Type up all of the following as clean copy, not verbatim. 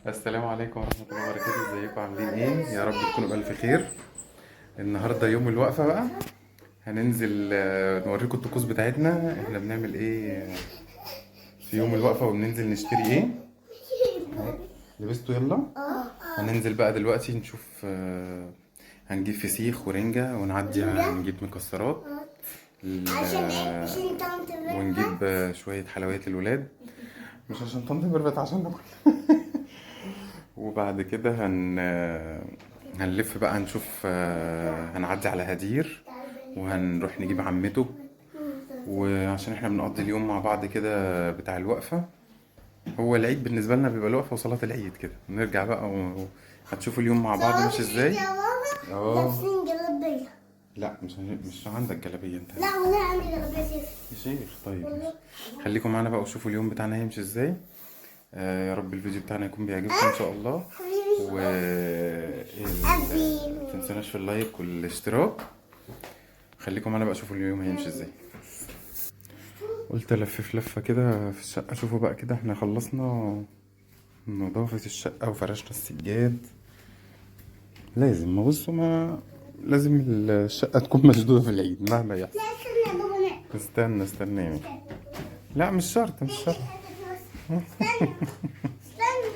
السلام عليكم ورحمة الله وبركاته. ازيكم عاملين ايه؟ يا رب تكونوا بألف خير. النهاردة يوم الوقفة بقى، هننزل نوريكم الطقوس بتاعتنا، احنا بنعمل ايه في يوم الوقفة وبننزل نشتري ايه. لبستوا؟ يلا هننزل بقى دلوقتي نشوف، هنجيب فسيخ ورنجة ونعدي هنجيب مكسرات عشان طنط ونجيب شوية حلويات للولاد، مش عشان طنط ميرفت، عشان ناكل. وبعد كده هنلف بقى نشوف، هنعدي على هدير وهنروح نجيب عمته، وعشان احنا بنقضي اليوم مع بعض كده بتاع الوقفة. هو العيد بالنسبة لنا بيبقى الوقفة وصلاة العيد كده، نرجع بقى وهتشوفوا اليوم مع بعض ماشي ازاي. يا بابا لابسين جلابية. لا مش عندك جلابية انت؟ لا والله عندي جلابية سيف. يا شيخ. طيب ماشي، خليكم معانا بقى وشوفوا اليوم بتاعنا هيمشي ازاي. يا رب الفيديو بتاعنا يكون بيعجبكم ان شاء الله، و متنسوناش في اللايك والاشتراك. خليكم معانا بقى شوفوا اليوم هيمشي ازاي. قلت الفف لفه كده في الشقة، شوفوا بقى كده احنا خلصنا نظافة الشقة وفرشنا السجاد. لازم ما بصوا، ما لازم الشقة تكون مشدودة في العيد مهما يحصل. لا استنى يا بابا، استنى استنى يا ميمي. لا مش شرط، مش شرط. استنى استنى.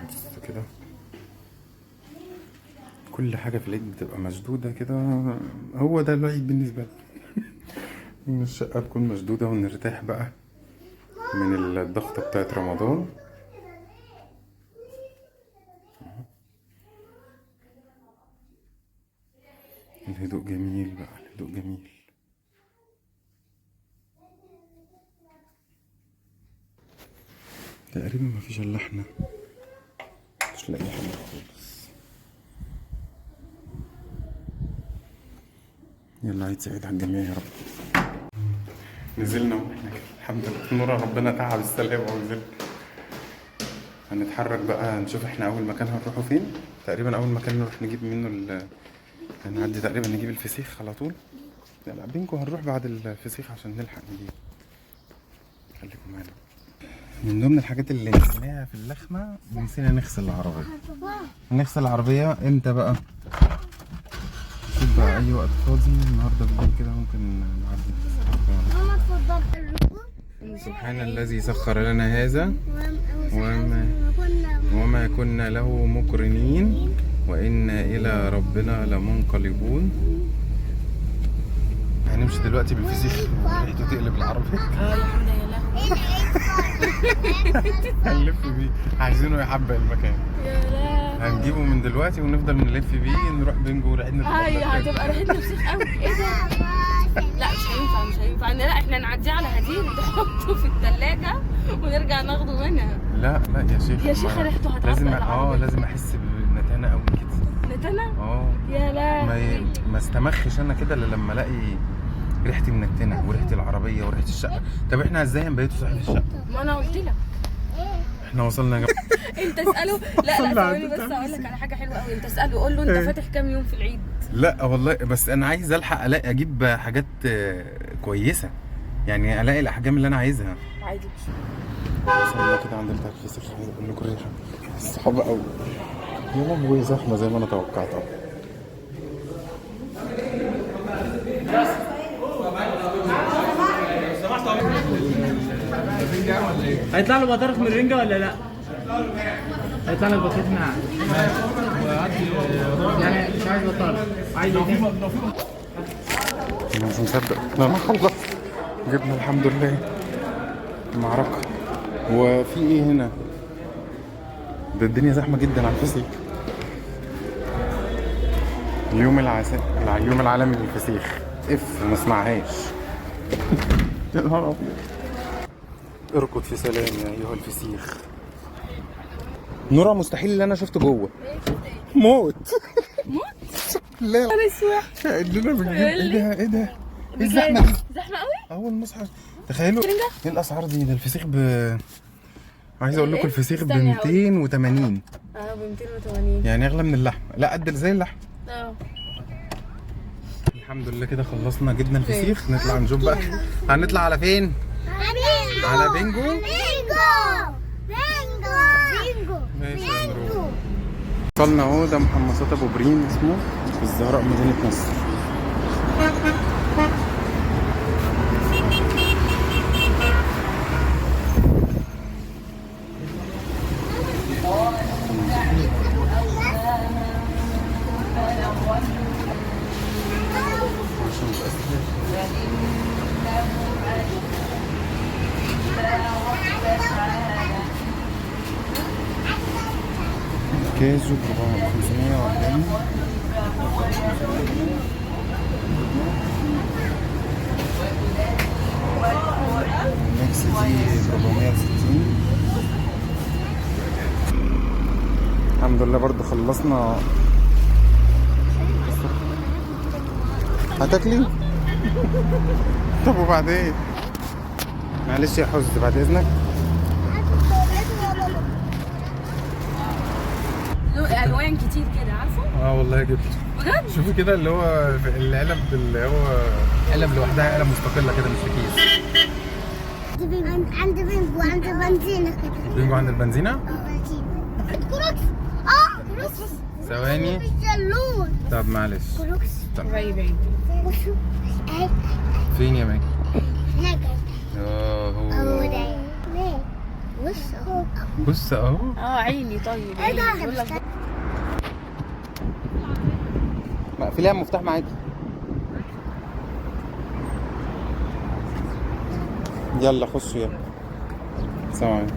بص كده كل حاجة في العيد بتبقى مشدودة كده، هو ده العيد بالنسبة لنا. إن الشقة تكون مشدودة ونرتاح بقى من الضغطة بتاعت رمضان. الهدوء جميل بقى، الهدوء جميل. تقريبا ما فيش الا احنا، مش لاقي حد خالص. يلا عيد سعيد على الجميع يا رب. نزلنا واحنا كده الحمد لله، نور ربنا تعب السلامة ونزلنا. هنتحرك بقى نشوف احنا أول مكان هنروحه فين. تقريبا أول مكان نروح نجيب منه هنعدي تقريبا نجيب الفسيخ على طول. لا لا بينكم هنروح بعد الفسيخ عشان نلحق نجيب. خليكم معانا. من ضمن الحاجات اللي نسيناها في اللخمة، نسينا نغسل العربية. نغسل العربية امتى بقى؟ نشوف بقى أي وقت فاضي النهاردة بالليل كده ممكن نعدي نغسل العربية. ماما اتفضل الركوب. سبحان الذي سخر لنا هذا وما كنا له مقرنين وإنا إلى ربنا لمنقلبون. هنمشي دلوقتي بالفسيخ وريحته تقلب العربية. يا حمده يا لهوي، هنلف بيه، عايزينه يحبق المكان. يا لهوي. هنجيبه من دلوقتي ونفضل نلف بيه، نروح بنجو وريحتنا هاي هتبقى ريحتنا فسيخ قوي. ايه ده؟ لا مش هينفع، مش هينفع. لا احنا نعديه على هدير نحطه في الثلاجة ونرجع ناخده منها. لا لا يا شيخ، يا شيخ ريحته هتعبق لازم العربية. لازم احس بالنتانة قوي كده. نتانة؟ يا لهوي. ما استمخش انا كده الا لما الاقي ريحتي منتنة وريحه العربية وريحه الشقة. طب احنا ازاي هنبيتوا صاحب الشقة؟ ما انا قلت لك احنا وصلنا يا جماعة. انت اساله. لا لا ثواني بس اقول لك على حاجة حلوة قوي. انت اساله قول له انت فاتح كام يوم في العيد؟ لا والله بس انا عايز الحق الاقي اجيب حاجات كويسة، يعني الاقي الاحجام اللي انا عايزها. عادي. وصلنا كده عند بتاع الفسيخ، عايز اقول لكم الريحة صعبة قوي. يا لهوي زحمة زي ما انا توقعت. هيطلع له بطارخ من الرنجة ولا لا؟ هيطلع لك بطارخ من عندي. يعني مش عايز بطارخ، عايز ايه؟ انا مش مصدق انا ما خلصت، جبنا الحمد لله المعركة. وفي ايه هنا؟ ده الدنيا زحمة جدا على الفسيخ. اليوم العالمي للفسيخ. اف ما اسمعهاش. يا نهار ابيض. اركض في سلام يا ايها الفسيخ. نورا مستحيل اللي انا شفته جوه. موت موت؟ لا انا اسود. كاننا بنجيب. ايه ده؟ ايه ده؟ ايه الزحمة دي؟ زحمة قوي؟ اول ما اصحى تخيلوا ايه الاسعار دي؟ ده الفسيخ ب عايز اقول لكم الفسيخ ب 280. ب 280 يعني اغلى من اللحمة. لا قد زي اللحمة. الحمد لله كده خلصنا، جبنا الفسيخ. نطلع نشوف بقى هنطلع على فين؟ على بينجو؟ بينجو بينجو بينجو. ماشي هنروح. وصلنا اهو، ده محمصات ابو بريم اسمه، في الزهراء مدينة نصر. كاجو ب 540. الميكس دي ب 460. الحمد لله برضو خلصنا. هتاكلي؟ طب وبعدين؟ معلش يا حز بعد اذنك. الوان كتير كده، عارفه؟ اه والله جبت بجد؟ شوفي كده اللي هو العلب، اللي هو علب لوحدها، علب مستقلة كده مش في كيس. عند بينجو، عند بنزينة كده. بينجو عند البنزينه؟ كروكس. اه كروكس. ثواني. طب معلش. كروكس. قريب. بصوا اهي. فين يا ماجي؟ هناك. اه هو ده. بص اهو. بص اهو. اه عيني. طيب ايه ده؟ ما في لها مفتاح معاكي. يلا خشوا يلا. سلام عليكم.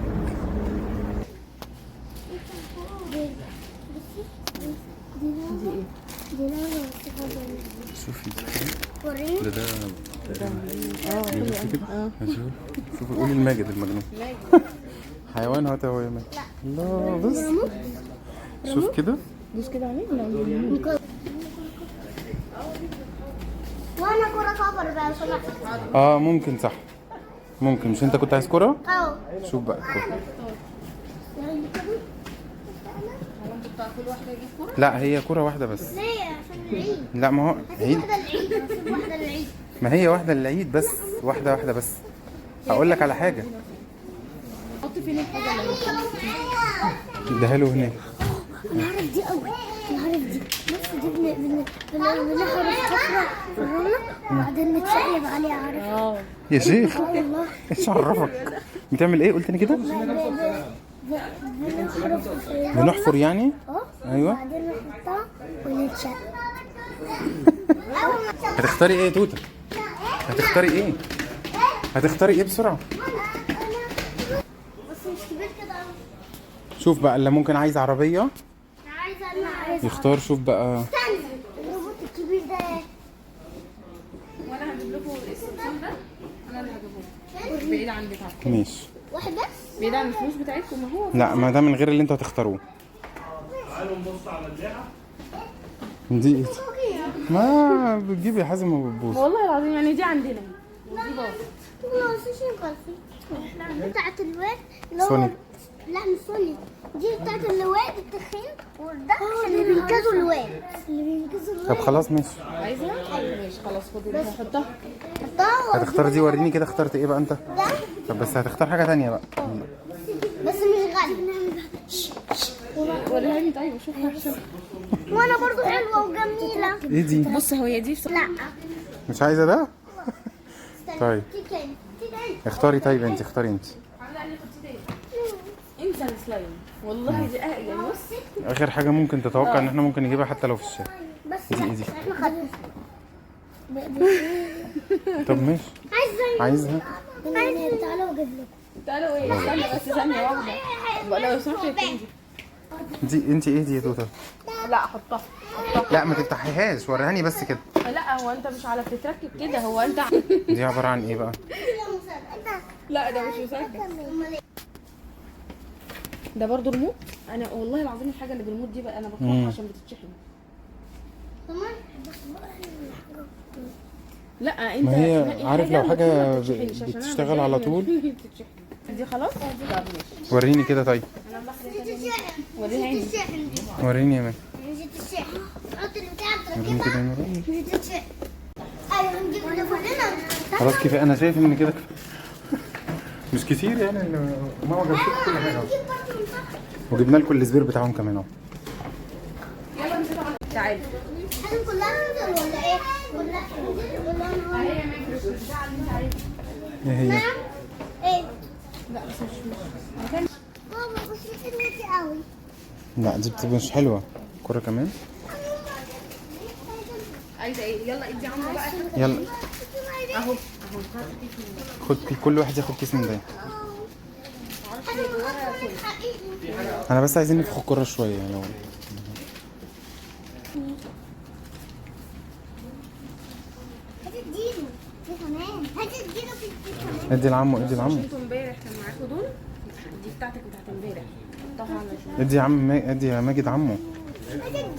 شوفي ده ده كده. شوفي قولي لماجد المجنون. حيوان اهو اهو يا ماجد. لا بص شوف كده. دوس كده عليه. وانا كرة كبر بقى لو سمحت. اه ممكن صح. ممكن. مش انت كنت عايز كرة؟ اه. شوف بقى الكرة. لا هي كرة واحدة بس. ليه؟ عشان العيد. لا ما هو عيد. واحدة للعيد، واحدة للعيد. ما هي واحدة للعيد بس، واحدة واحدة بس. هقول لك على حاجة. حط فين الحاجة اللي اديها له هناك. انا عارف دي قوي، انا عارف دي. بص دي بنحفر حفرة في الرملة وبعدين نتشقلب عليها، عارف؟ اه يا شيخ والله. ايش عرفك؟ بتعمل ايه؟ قلت لي كده؟ بنحفر في الرملة. بنحفر يعني؟ اه. ايوه. وبعدين نحطها ونتشقلب. هتختاري ايه يا توته؟ هتختاري ايه؟ هتختاري ايه بسرعة؟ بس مش كبير كده. شوف بقى اللي ممكن عايز عربية عايزة انا عايزة. يختار. شوف بقى. استنى الروبوت الكبير ده. وانا هجيب لكم السمسم ده، انا اللي هجيبه بعيد عن بتاعكم. ماشي. واحد بس؟ بعيد عن الفلوس بتاعتكم. ما هو لا ما ده من غير اللي انتوا هتختاروه. تعالوا نبص على اللعب. دي ايه؟ ما بتجيب يا حازم وبتبوظ. والله العظيم يعني دي عندنا ودي باظت. بتاعت الواد اللي هو سونيك. لا مش سونيك، دي بتاعت الواد التخين وده عشان اللي بينقذوا الواد، اللي بينقذوا الواد. طب خلاص ماشي. عايزها؟ ماشي خلاص خدي دي هحطها. حطها. هتختار دي؟ وريني كده اخترت ايه بقى انت؟ ده. طب بس هتختار حاجة تانية بقى. بس مش غالي. وريها لي طيب شوفها. وانا برضو حلوة وجميلة. ايه دي؟ بص هي دي لا مش عايزة ده؟ طيب. تيجي تيجي. اختاري. طيب انت اختاري انت. انسى السلايم والله دي يعني بص اخر حاجة ممكن تتوقع ان احنا ممكن نجيبها حتى لو في الشارع. بس دي ايه دي؟ احنا خدنا. طب ماشي. عايزة عايزها؟ تعالوا اجيب لكم. تعالوا ايه؟ استنى بس ثانية واحدة لو سمحت يا كنزي. دي انت ايه دي يا توته؟ لا حطها. لا ما تفتحيهاش، وريهاني بس كده. لا هو انت مش على بتتركب كده، هو انت دي عبارة عن ايه بقى؟ لا ده مش مسدس، ده برضه ريموت. انا والله العظيم الحاجة اللي بالريموت دي بقى انا بكرهها عشان بتتشحن. لا انت ما هي تنقي عارف لو ما حاجة بتتشحنش عشان أنا بتشتغل على طول. بتتشحن. دي خلاص؟ طب ماشي. وريني كده. طيب وريها لي. وريني يا مان. مش تتشحن، تحط البتاع وريني تركبها كده يا نور. مش تتشحن. ايوه نجيب ده كلنا. خلاص كفاية، انا شايف ان كده كفاية. مش كتير يعني، ماما جابت لكم كل حاجة وجبنا لكم ال spare بتاعهم كمان اهو. يلا نزل على تعالي. لازم كلها ننزل ولا ايه؟ كلها ننزل ولا ايه هي؟ ايه؟ لا بس مش ماما بصي حلوة قوي. لا دي بتبقى مش حلوة. كرة كمان. عايزه ايه؟ يلا ادي عمرو بقى. يلا اهو اهو، خد كل واحد ياخد كيس من ده. انا بس عايزين نفخ الكرة شوية لو هتديله في كمان، هتديله في كمان. ادي لعمو، ادي لعمو. انتوا امبارح كان معاكوا دول، دي بتاعتك بتاعت امبارح. حطها على شوية. ادي يا عم ادي يا ماجد عمو.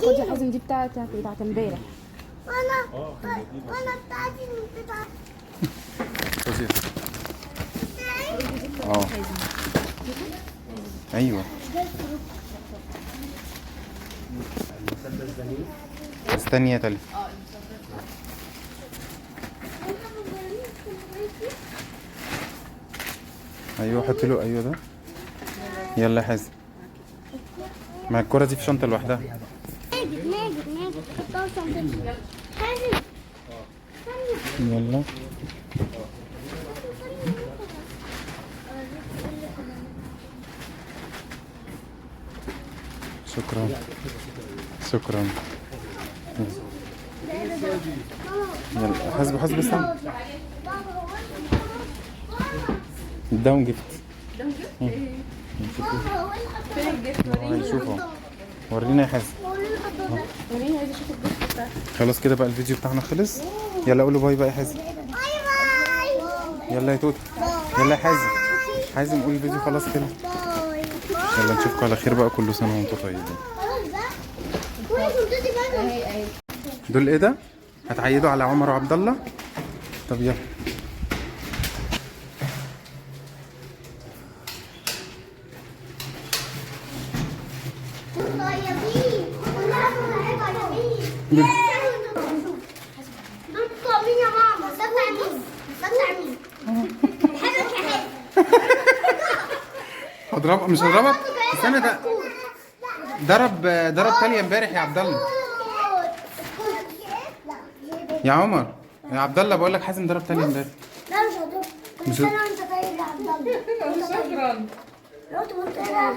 خد يا حازم دي بتاعتك بتاعت امبارح. وانا بتاعتي بتاعتي. اه ايوه. استني يا تالي. ايوه حط له. ايوه ده. يلا يا حازم، مع الكرة دي في شنطة لوحدها. ماجد ماجد ماجد حطها في شنطتي. حازم يلا شكرا شكرا. يلا حاسب حاسب استنى. down gift. نشوفه. ورينا يا حازم. وريني، عايزه اشوف ال gift بتاعك. خلاص كده بقى الفيديو بتاعنا خلص. يلا قولوا bye bye يا حازم. bye bye. يلا يا توتا. يلا يا حازم. حازم قول الفيديو خلاص كده. bye. يلا نشوفكم على خير بقى، كل سنة وانتم طيبين. خلاص بقى كل شنطتي بقى. دول ايه ده؟ هتعيدوا على عمر وعبد الله؟ طب يلا. طيبين كلها طيبين. دول بتوع مين يا ماما؟ ده بتاع مين؟ ده بتاع مين؟ حازم يا حازم. هضرب مش هضربك. استنى ده ضرب تاني امبارح يا عبد الله. يا عمر يا عبد الله بقول لك حازم ضرب تاني امبارح. لا مش هضرب. كل سنة وانت طيب يا عبد الله. شكرا. لو انت طيب.